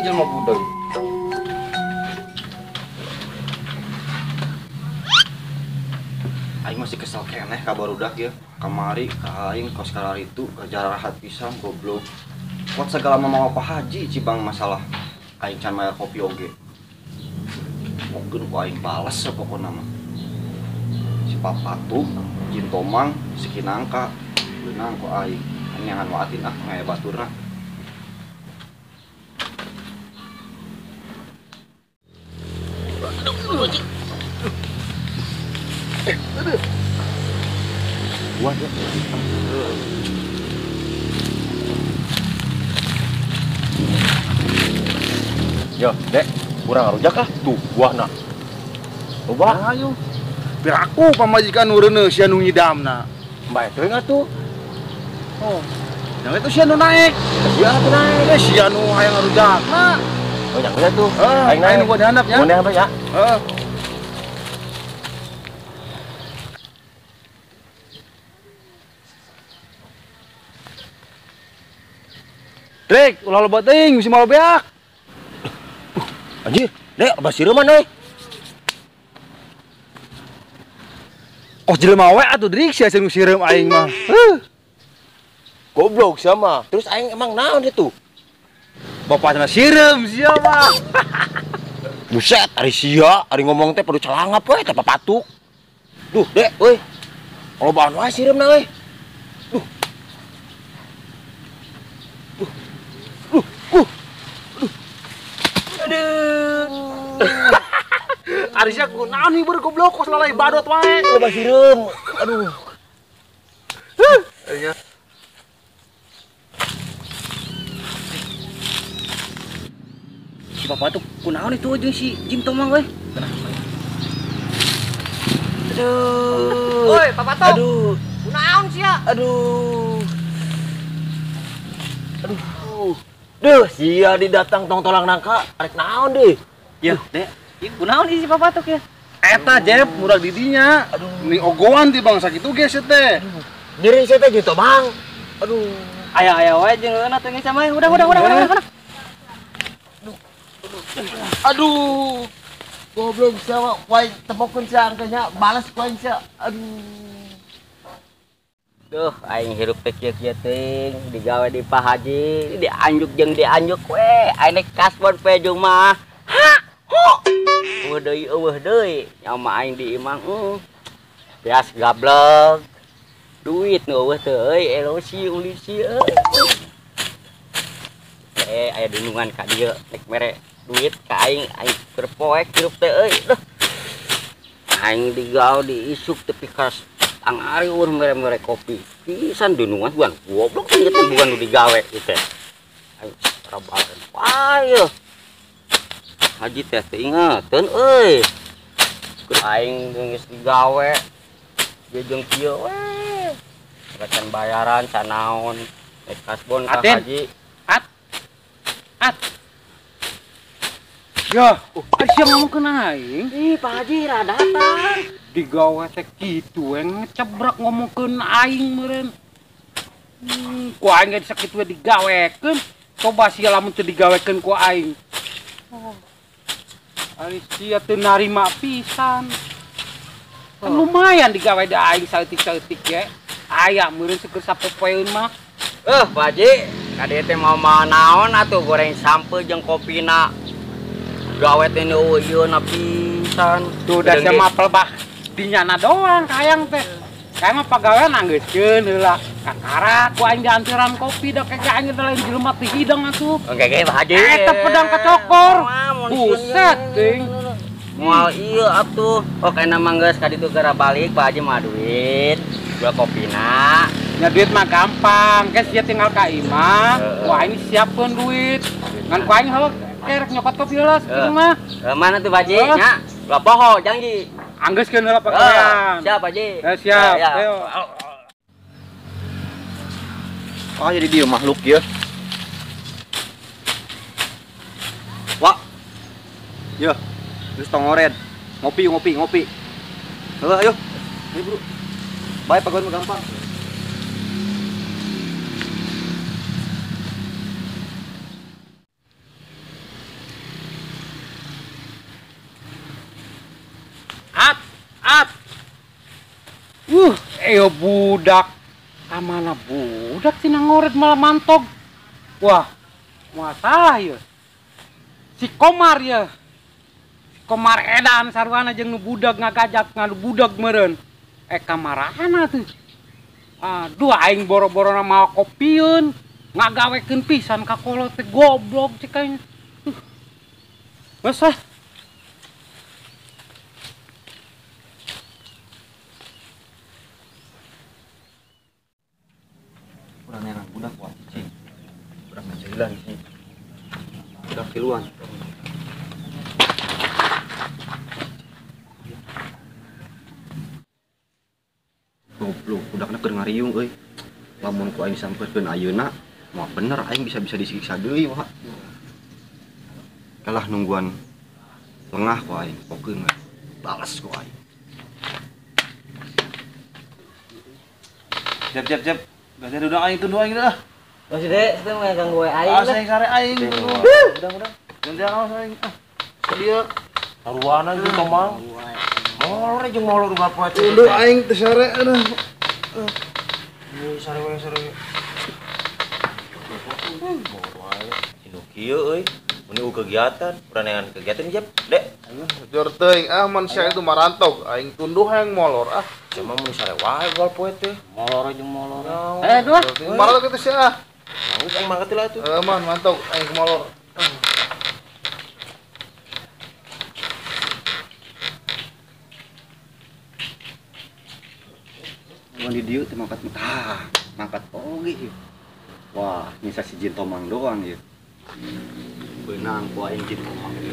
Deui jelema budeg. Aing masih kesel keneh ka barudak ya. Kamari ka aing kos kararitu ka jarahat pisan goblok. Kuat segala mamawa Pak Haji cibang masalah aing can mayar kopi oge. Mungkin ku aing bales pokona mah. Si Papatu, Jin Tomang, si Kinangka, beunang ku aing. Aing ngan waatin ah ngaya baturna. Wah, ya. Yo, Dek, kurang ngarujak ah tuh buahna. Loba. Ayo. Piraku pamajikan nu reuneuh sia nu ngidamna. Bae teuing atuh. Oh. Yang itu sia nu naek. Sia atuh naek. Sia nu hayang ngarujakna. Oh, yang atuh. Aing naek nu gua dihandap ya. Mun dihandap ya. Heeh. Dek, ulah loba teuing bisi malah beak. Anjir, Dek, abah sireman euy. Oh, jelema we atuh Drik sia nu sireum aing mah. Heuh. Goblok sia mah. Terus aing emang naon itu? Bapak cenah sireum sia mah. Buset, ari sia, ari ngomong teh perlu celangap we teh papatuk. Duh, Dek, euy. Lobaan wae sireumna euy. Duh. Duh. Duh, Duh. Aduh. Ari sia kunaon hibur goblok kos lalai badot wae. Loba sireum. Aduh. Huh. Nya. Si Papa tuh kunaon itu jeung si Jim Tomang we. Aduh. Oi, Papa tuh. Aduh. Kunaon sia? Aduh. Aduh. Duh, sia didatang tong tolang nangka, arek naon deui? Ya, Dek. Ieu kunaon si Papa tuh ya? Eta Jeb, murag di dinya. Aduh. Ni ogoan ti bangsa kitu ge sia teh. Nyeri sia teh gitu, Bang. Aduh. Aya-aya wae jeung heuna teh geus sama. Udah. Aduh. Goblok sia mah, wae tepokeun sia angkanya, balas ku aing sia. Aduh. Duh, aing hirup teh kieu-kieu teuing, digawe di Pak Haji, dianjuk jeung dianjuk we, aing nek kasbon peju mah. Ha, hu. Eueuh deui, nya mah aing di imah. Beas gablek. Duit nu eueuh teh euy, erosi ulisi euy. Aya dunungan ka dieu nek mere duit ka aing, aing keur poek hirup teh euy. Duh. Aing digawe diisuk tepi kas angari urang mere-mere kopi pisan dunungan bukan goblok kan gitu bukan nu digawe ieu teh. Aing rabaran wae. Haji teh teu ingeteun euy. Keur aing geus digawe jeung kieu we. Can bayaran can naon nek kasbon ka haji. At. At. Ya, ari sia ngomongkeun aing. Ih, Pak Haji rada datang. Digawe teh kitu we ngecebrak ngomongkeun aing meureun. Ku aing ge sakitu we digawekeun. Coba sia lamun teu digawekeun ku aing. Oh. Ari sia teu narima pisan. Kan lumayan digawe da aing saeutik-saeutik ge. Aya meureun seueur sapopoeun mah. Pak Haji, ka dieu teh mau naon atuh goreng sampe jeung kopina. Gawe teh nu ieu na pisan. Tuh da sia mah pelbah dinyana doang kayang teh. Kayang mah pagawean anggeuskeun heula. Kakara ku aing diantiran kopi da kek aing teh lain jelema teu hidang atuh. Oke, Pak Haji. Eta pedang kacokor. Buset ting. Moal ieu atuh. Oh kana mah geus ka ditu geura balik Pak Haji mah duit. Gua kopina. Nya duit mah gampang, geus sia tinggal ka imah. Ku aing siapkeun duit. Ngan ku aing heuh kerek nyokot kopi heula sakitu mah. Mana tuh Pak Haji nya? Ulah poho janji. Anggeuskeun heula pagawean. Siap Pak Haji. Siap. Ayo. Ah jadi dia makhluk ya. Wak. Yo. Terus tongoren. Ngopi. Heuh ayo. Ayo bro. Bae pagawean mah gampang. Budak. Kamana budak cenah ngoret malah mantog. Wah, masalah ya. Si Komar ya. Si Komar edan sarwana jeung nu budak ngagajak ngadu budak meureun. Kamarana tuh. Aduh aing boro-borona mawa kopieun, ngagawekeun pisan ka kolot teh goblok cek aing. Geus ah. Urang neangan budak wah cicing. Urang ngajeulan sih. Budak tiluan. Goblok, budakna keur ngariung euy. Lamun ku aing disampeurkeun ayeuna, moal bener aing bisa-bisa disiksa deui wah. Kalah nungguan lengah ku aing, pokeun we. Balas ku aing. Jap jap jap. Ganti udah aing tunduh aing dah. Masih dek, situ mah ganggu we aing. Ah, sing sare aing. Udah. Ganti awas aing. Ah. Dia taruhana jeung tomang. Molor jeung molor uga poe. Tunduh aing teu sare aduh. Ieu sare we sare. Cinu kieu euy. Mun eueuh kegiatan, urang neangan kegiatan jep, Dek. Jor teuing ah man sia itu marantog, aing tunduh hayang molor ah. Cuma mun sare wae gal poe teh. Molor jeung molor. Dua. Marantog itu sia ah. Geus aing mangkat lah atuh. Man mantog aing molor. Mun di dieu teh mangkat tah, mangkat oge ieu. Wah, nyisa si jin tomang doang ieu. Beunang ku aing jin tomang ieu.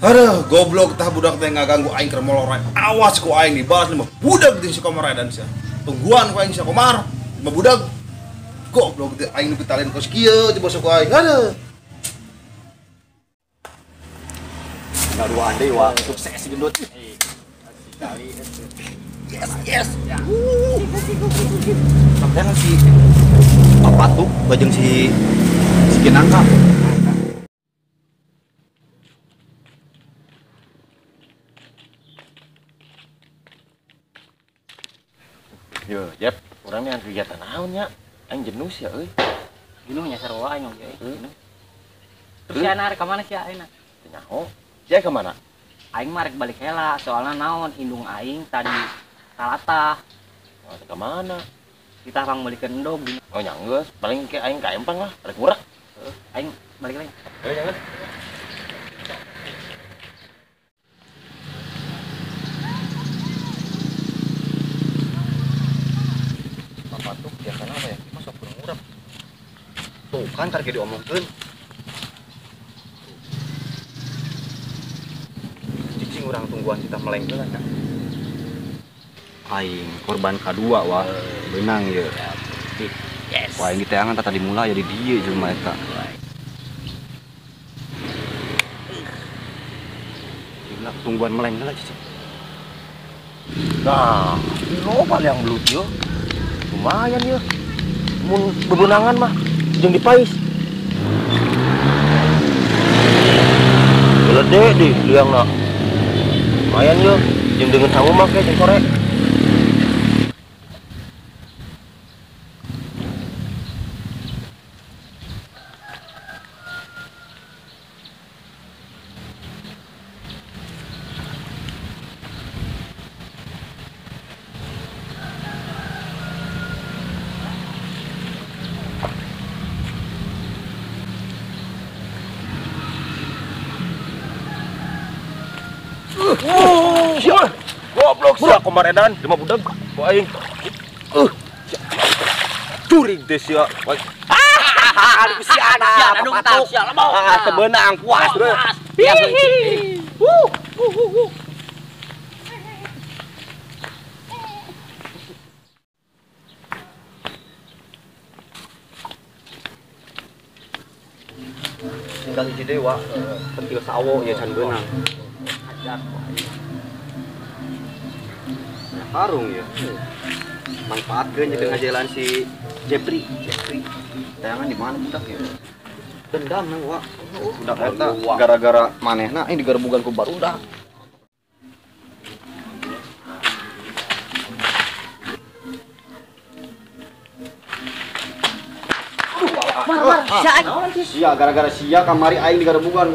Aduh, goblok tah budak teh ngaganggu aing keur molor. Awas ku aing dibalas lima budak jeung si Komar edan sia. Tungguan ku aing sia Komar, lima budak. Goblok teh aing nu pitalen kos kieu dibosok ku aing. Aduh. Tinggal dua deui wah, sukses gendut. Sekali. Yes, yes. Sampean si Papatuk bajeng si Kinangka. Yo, Jep, urang yang kegiatan naon nya? Aing jenuh sia euy. Jenuh nya sarua aing oge. Terus sia arek ka mana sia ayeuna? Teu nyaho. Sia ka mana? Aing mah arek balik heula, soalna naon indung aing tadi kalatah. Oh, ka mana? Kita pang meulikeun endog. Oh, nya geus, paling ke aing ka empang lah, arek murah. Aing balik lagi. Heuh, nya geus. Papatuk biasana mah ya, masuk kurang murah. Tuh kan karek diomongkeun. Cicing urang tungguan kita meleng heula nya. Aing korban kadua wah, beunang ieu. Yes. Wah, aing diteangan tata dimulai jadi dieu jelema eta. Gila tungguan meleng heula cicing. Nah, loba yang belut ieu. Lumayan ya. Mun bebenangan mah jeung dipais. Gede deh liangna. Lumayan ya, jeung dengan sangu mah kayak jeung sore. Sia. Goblok sia Komar edan lima budak ku aing. Curig teh sia. Ah, sia papatuk. Ah, teu beunang puas. Tinggal hiji deui wa, pentil sawo ya can beunang. Harung ya. Manfaatkeun jeung ngajalan si Jepri. Jepri. Tayangan di mana budak ya? Dendam nang wa. Budak eta gara-gara manehna aing digarebugan ku barudak. Sia gara-gara sia kamari aing digarebugan.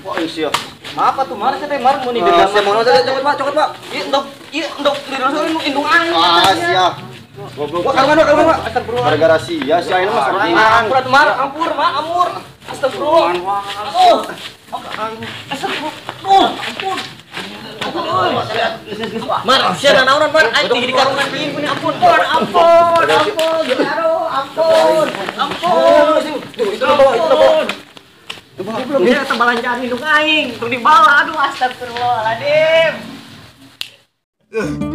Wah sia. Maaf atuh mar saya teh mar mun dendam. Saya mau cokot Pak, cokot Pak. Ieu endok, ieu endok di indung aing. Ah sia. Goblok. Wah, karuan Pak. Astagfirullah. Gara-gara sia, sia ini mah sorangan. Ampun mar, ampun Pak, ampun. Astagfirullah. Oh. Astagfirullah. Ampun. Mar, sia nanaonan mar, aing di karungan deui punya ampun. Ampun, ampun, ampun. Ampun. Tuh, itu bawa, itu bawa. Belum bisa tebalan indung aing, tuh dibawa, aduh astagfirullahaladzim.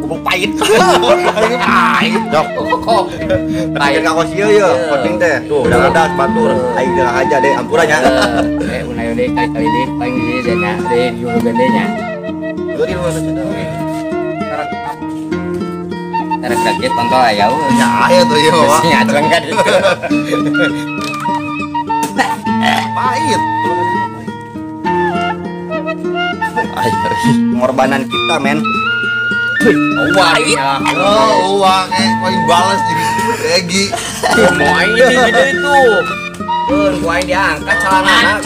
Goblok pahit. Pahit. Dok. Pahit ka kos ieu ye, penting teh. Tuh, udah ada batur. Aing teu aja deh, ampura nya. Unayo deh kali-kali deh, paling di dieu nya, deh di gede nya. Tuh di luar sudah. Tarik kaget kontol aya euy. Ya aya tuh ieu. Geus ngaceng kan itu. Pahit. Pengorbanan kita, men. Pahit. Oh, uang paling balas jadi Egi. Mau aing di itu. Keun ku aing diangkat celanana.